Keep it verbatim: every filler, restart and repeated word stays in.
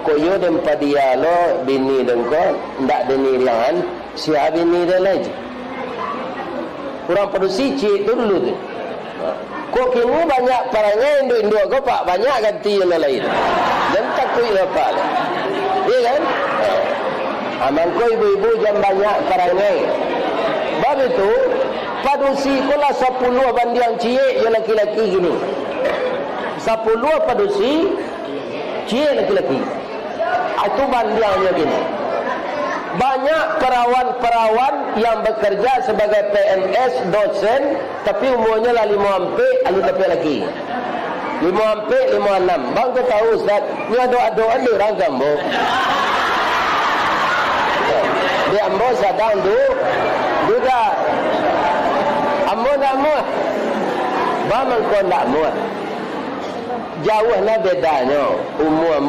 Ko iyo den padia lo bini den ko, ndak den iriangan, sia bini den lai. Urang padusi ciek tu dulu tu. Kok kini banyak parangai induak-induak ko, Pak, banyak ganti nan lain. Jan takuik lo, Pak. Iya kan? Ha. Ah, mangko ibu-ibu jan banyak parangai. Bab itu, padusi ko lah sapuluah bandiang ciek jo laki-laki kini. Sapuluah padusi, ciek laki-laki. Ah, itu bandiangnyo kini. Banyak perawan-perawan yang bekerja sebagai P N S, dosen, tapi umurnyo lah limo ampek, alun dapek laki. Limo ampek, limo anam. Bang ko tahu, Ustaz, nyo ado-ado an dek urang ka ambo. Dek ambo sadang du-, duda. Ambo ndak amuah. Bang mangko ndak amuah. Jauah lah bedanyo umur